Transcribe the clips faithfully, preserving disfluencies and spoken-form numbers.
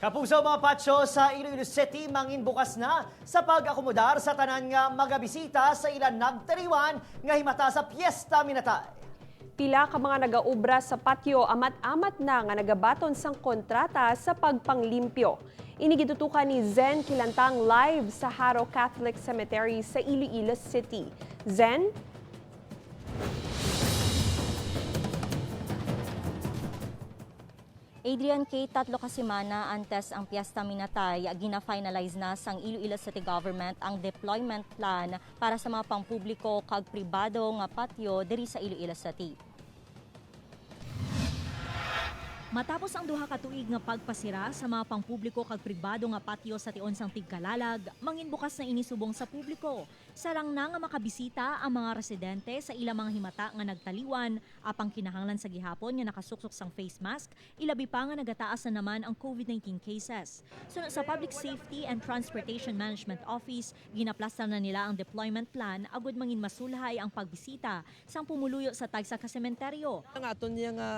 Kapuso, mga patio sa Iloilo City mangin bukas na sa pag-akomodar sa tanan nga magabisita sa ila nagtaliwan nga himata sa Piesta Minatay. Pila ka mga nagaobra sa patio amat-amat na nga nagabaton sang kontrata sa pagpanglimpyo. Ini gitutukan ni Zen Kilantang live sa Jaro Catholic Cemetery sa Iloilo City. Zen? Adrian, Kate, tatlo ka semana antes ang Piesta Minatay, gina-finalize na sang Iloilo City Government ang deployment plan para sa mga pampubliko kag pribado nga patio diri sa Iloilo City. Matapos ang duha ka tuig nga pagpasira sa mga pampubliko kag pribado nga patio sa tion sang Tigkalalag, mangin bukas na ini subong sa publiko. Sarang na nga makabisita ang mga residente sa ila mga himata nga nagtaliwan, apang kinahanglan sa gihapon nga nakasuksok sang face mask, ilabi pa nga nagataas na naman ang COVID nineteen cases. Suno sa Public Safety and Transportation Management Office, ginaplastar na nila ang deployment plan agud mangin masulhay ang pagbisita sang pumuluyo sa tagsa ka sementeryo. Ang aton niya nga,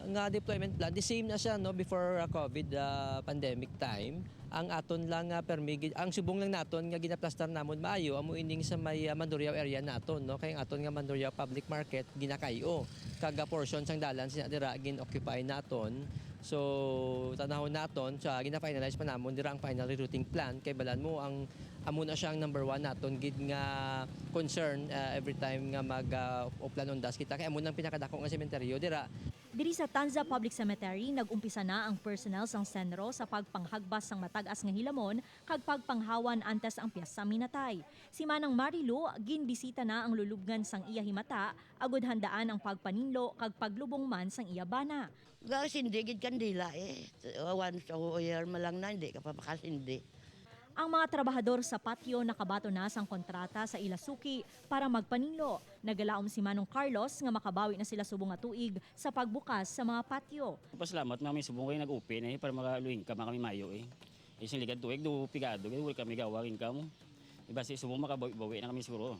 nga deployment plan, the same na siya, no, before, uh, COVID, uh, pandemic time. Ang aton lang nga permi, ang subong lang naton nga ginaplastar namon maayo amo ining sa may, uh, Mandurriao area naton, no, kay ang aton nga Mandurriao Public Market ginakayo, kag, uh, portion sang dalan sina dira gin-occupy naton. So, tanahon naton sa gina-finalize pa namon dira ang final rerouting plan, kay balan mo ang amo na siya ang number one naton gid nga concern, uh, every time nga mag, uh, uplan undas kita, kay amo nang pinakadako nga sementeryo dira. Diri sa Tanza Public Cemetery, nag-umpisa na ang personnel sang Senro sa pagpanghagbas sang matag-as nga hilamon kag pagpanghawan antes ang Piesta Minatay. Si Manang Marilu, ginbisita na ang lulubngan sang iya himata agud handaan ang pagpaninlo kag paglubong man sang iya bana. Gasindi gid kandila, eh. Once a year man lang na, hindi ka pa makasindi. Ang mga trabahador sa patio nakabaton na sang kontrata sa ila suki para magpaninlo. Nagalaom si Manong Carlos nga makabawi na sila subong nga tuig sa pagbukas sa mga patio. Pasalamat na may subong kay nag-open, eh, para makaluing ka, makamimayo, eh. Isang ligad tuig, do pigado, kay wala kami gawa income. Iba si subong makabawi-bawi na kami siguro.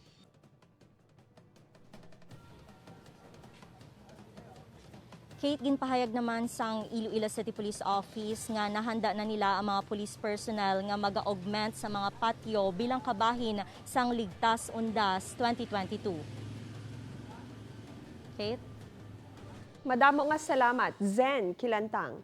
Kate, ginpahayag naman sang Iloilo City Police Office nga nahanda na nila ang mga police personnel nga mag-augment sa mga patio bilang kabahin sang Ligtas Undas twenty twenty-two. Kate? Madamo nga salamat, Zen Kilantang.